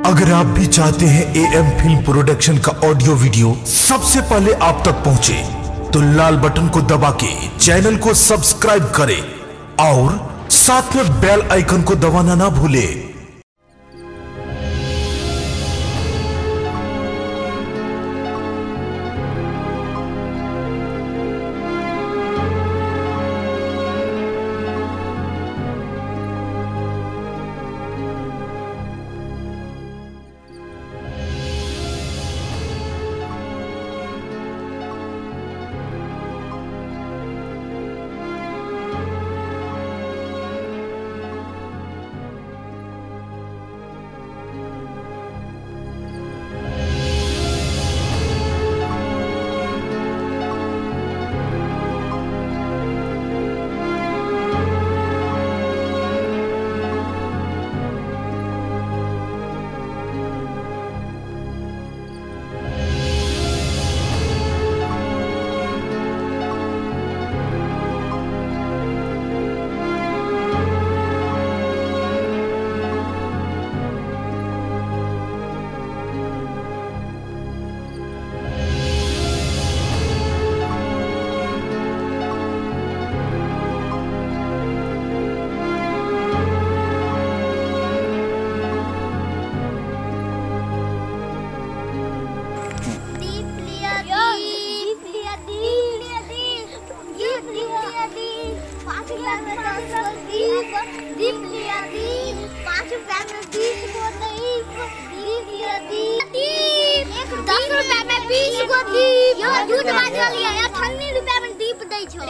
अगर आप भी चाहते हैं एएम फिल्म प्रोडक्शन का ऑडियो वीडियो सबसे पहले आप तक पहुंचे, तो लाल बटन को दबा के चैनल को सब्सक्राइब करें और साथ में बेल आइकन को दबाना ना भूलें।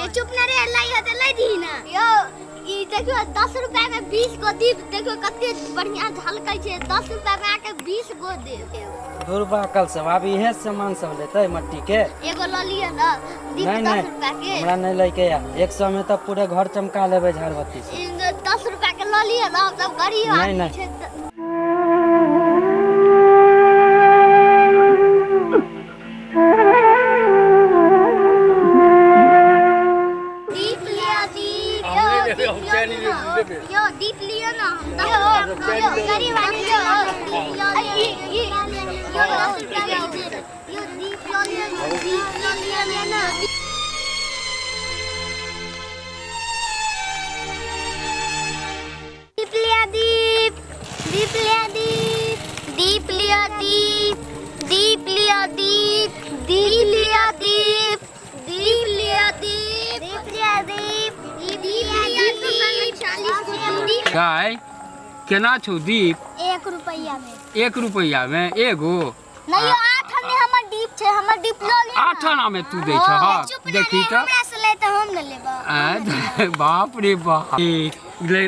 चुप न रे, लाई हते लाई दी ना। यो ई देखियो 10 रुपया में 20 गो दीप, देखियो कते बढ़िया झलकै छै। 10 रुपया में आके 20 गो दीप। दुर्बा कल सब आब इहे सामान सब लेतै मट्टी के। एगो ल लिअ न दीप 10 रुपया के। हमरा नहीं लैके या 100 में त पूरे घर चमका लेबै झाड़बत्ती से। 10 रुपया के ल लिअ न, हम सब गरीब आदमी छै। यो दीप लियो ना, हम गरीब आदमी। यो 10 रुपया में यो दीप ल लियो, दीप ल लियो ना। दीप लिया दीप, दीप लिया दीप, दीप लिया दीप, दीप लिया दीप, दीप लिया दीप, दीप लिया दीप, दीप लिया दीप, गाय केना छौ दीप? 1 रुपया में। 1 रुपया में एगो? नहीं 8 आना हमर दीप छै, हमर दीप ल ले। 8 आना में तू दै छ? हां देखी त हमरा से ले त हम न लेब। बाप रे बाप।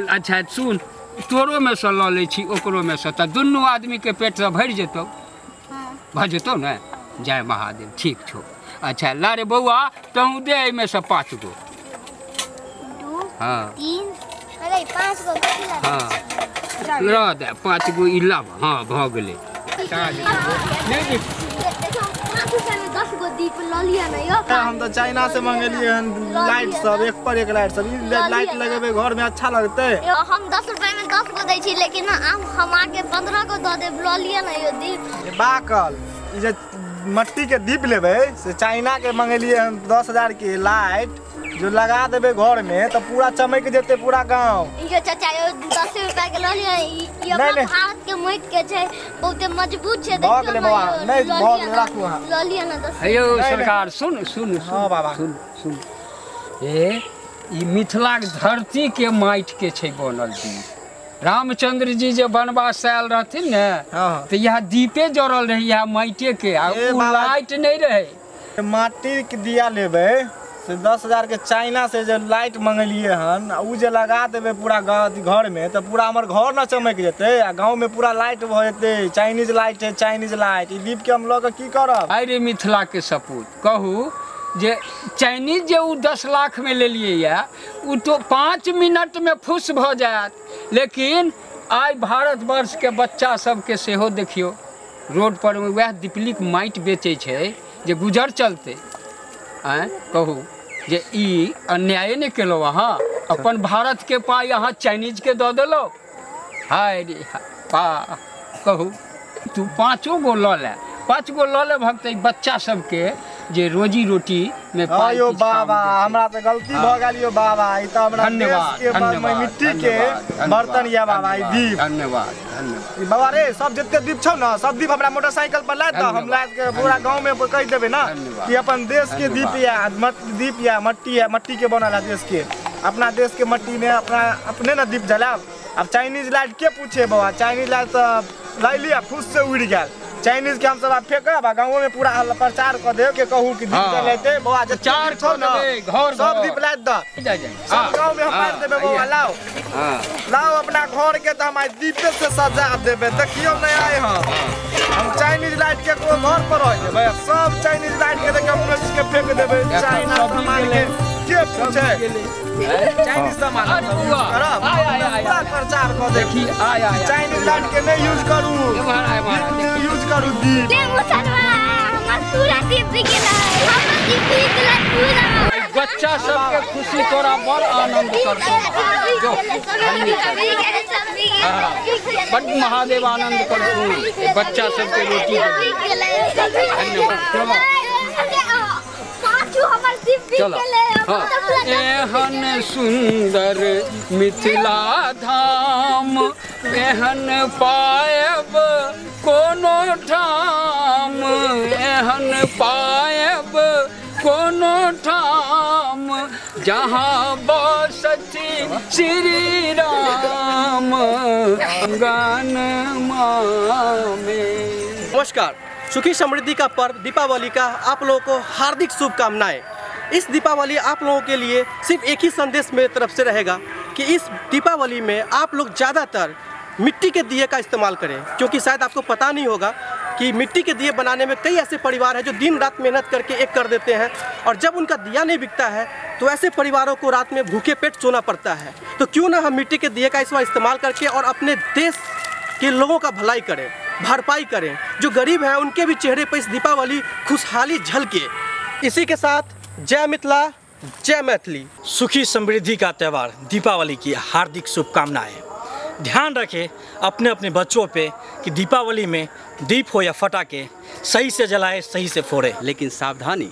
अच्छा सुन, तोरो में से ल लै छी ओकरो में से, त दुनू आदमी के पेट से भरि जेतौ। हां भरि जेतौ ने? जय महादेव, ठीक छौ। अच्छा ला रे बौआ, तहूँ दे एहिमे से 5 गो। 2 हाँ 3 अरे 5 गो। हाँ ल दे 5 गो ई लाब। हाँ भ गेलै। देखो 5 रुपया में 10 गो दीप ल लिअ न। यो हम तो चाइना से मंगेलिए हन लाइट सब, एक पर एक लाइट सब। ई लाइट लगेबे घर में अच्छा लगतै। यो हम 10 रुपया में 10 गो दै छी, लेकिन हम आके 15 गो the देब। ल लिअ न यो दीप। बाकल ई जे मट्टी के दीप लेबै से चाइना के मंगेलिए हन 10,000 के लाइट, जो लगा देबे घर में तो पूरा चमक जेते पूरा गांव। यो चाचा यो 10 रुपया के ल लिअ। ई अपना भारत के माटि के छै, बहुते मजबूत छै। देखियो नहीं भऽ गेलै, राखू अहाँ ल लिअ न 10। हेयौ सरकार सुन सुन सुन बाबा सुन सुन, ए ई मिथिला के धरती के माटि के छै बनल दीप। रामचंद्र जी जे वनवास आयल रहथिन ने, तो यहाँ दीपे जरल रहे, यहाँ माटिए के, आ उ लाइट नहीं रहे। माटी के दिया लेबै से 10,000 के चाइना से जो लाइट मंगेलिए हन, उ जे लगा देबै पूरा घर में तो पूरा हमर घर न चमक जेतै आ गाँव में पूरा लाइट भ जेतै। चाइनीज लाइट है, चाइनीज लाइट। ई दीप के हम लऽ के की करब? अरे मिथिला के सपूत, कहू जे चाइनीज जे उ 10 लाख में लेलिए या उ तो 5 मिनट में फुस भ जायत। लेकिन आइ भारतवर्ष के बच्चा सबके सेहो देखियो रोड पर वएह दीपलीक माटि बेचै छै जे गुजर चलते। आँय कहू जे ई अन्याय नहि केलहुँ अहाँ, अपन भारत के पाइ अहाँ चाइनीज के दऽ देलहुँ। हाय रे पा, कहू तू 5 गो लऽ ले, 5 गो लऽ लेबहक तऽ बच्चा सबके जे रोजी रोटी में पाइ। यो बाबा हमरा तऽ गलती भऽ गेल यो बाबा, ई तऽ हमरा देश के मिट्टी के बर्तन या बाबा ई दीप। धन्यवाद धन्यवाद बाबा रे, सब जते दीप छौ ना सब दीप हमरा मोटरसाइकिल पर लाद दऽ, हम लाद के पूरा गांव में कहि देबै ना कि अपन देश के दीप या दीप या मट्टी है, मट्टी के बनल है देश के, अपना देश के मट्टी में अपना अपने ना दीप जलाब। अब चाइनीज लाइट के पूछे बाबा, चाइनीज लाइट तऽ लैली आ फूस से उड़ि गेल। चाइनीज के हम सब आब फेंकब आ गाँवो में पूरा प्रचार कऽ देब के कहू कि दीप जलेतै बौआ, प्रचार कऽ देबै घर सब दीप लादि दऽ, सब गाँव में हम बाँटि देबै बौआ। लाओ लाओ अपना घर के तऽ हम आइ दीपे से सजा देबै। देखियौ नहि आइ हम चाइनीज लाइट के कोनो घर पर रहि देबै, सब चाइनीज लाइट के देखियौ अपने के फेंक देबै। चाइना सामान के के पूछे, चाइनीज सामान करब पूरा प्रचार कऽ देब। चाइनीज लाइट के नहि यूज करू, यूज करू दीप। बच्चा सबके खुशी तोरा बड़ आनंद करतौ, बड़ महादेव आनंद करतौ बच्चा सबके रोटी। चलो एहन सुंदर मिथिला धाम, एहन पायब कोनो ठाम, एहन पायब कोनो ठाम, जहाँ बसथि श्री राम गान मामे। नमस्कार, सुखी समृद्धि का पर्व दीपावली का आप लोगों को हार्दिक शुभकामनाएं। इस दीपावली आप लोगों के लिए सिर्फ एक ही संदेश मेरे तरफ से रहेगा कि इस दीपावली में आप लोग ज़्यादातर मिट्टी के दिए का इस्तेमाल करें, क्योंकि शायद आपको पता नहीं होगा कि मिट्टी के दिए बनाने में कई ऐसे परिवार हैं जो दिन रात मेहनत करके एक कर देते हैं, और जब उनका दिया नहीं बिकता है तो ऐसे परिवारों को रात में भूखे पेट सोना पड़ता है। तो क्यों ना हम मिट्टी के दिए का इस बार इस्तेमाल करके और अपने देश के लोगों का भलाई करें, भरपाई करें। जो गरीब हैं उनके भी चेहरे पर इस दीपावली खुशहाली झलके। इसी के साथ जय मिथिला, जय मैथिली। सुखी समृद्धि का त्यौहार दीपावली की हार्दिक शुभकामनाएं। ध्यान रखें अपने अपने बच्चों पे कि दीपावली में दीप हो या फटाके सही से जलाए, सही से फोड़े, लेकिन सावधानी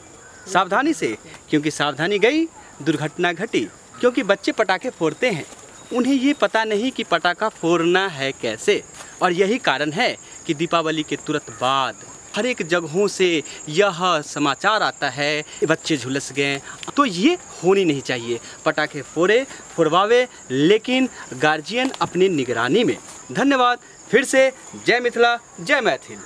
सावधानी से, क्योंकि सावधानी गई दुर्घटना घटी। क्योंकि बच्चे पटाखे फोड़ते हैं, उन्हें ये पता नहीं कि पटाखा फोड़ना है कैसे, और यही कारण है कि दीपावली के तुरंत बाद हर एक जगहों से यह समाचार आता है बच्चे झुलस गए। तो ये होनी नहीं चाहिए। पटाखे फोड़े फोड़वावे, लेकिन गार्जियन अपनी निगरानी में। धन्यवाद। फिर से जय मिथिला, जय मैथिल।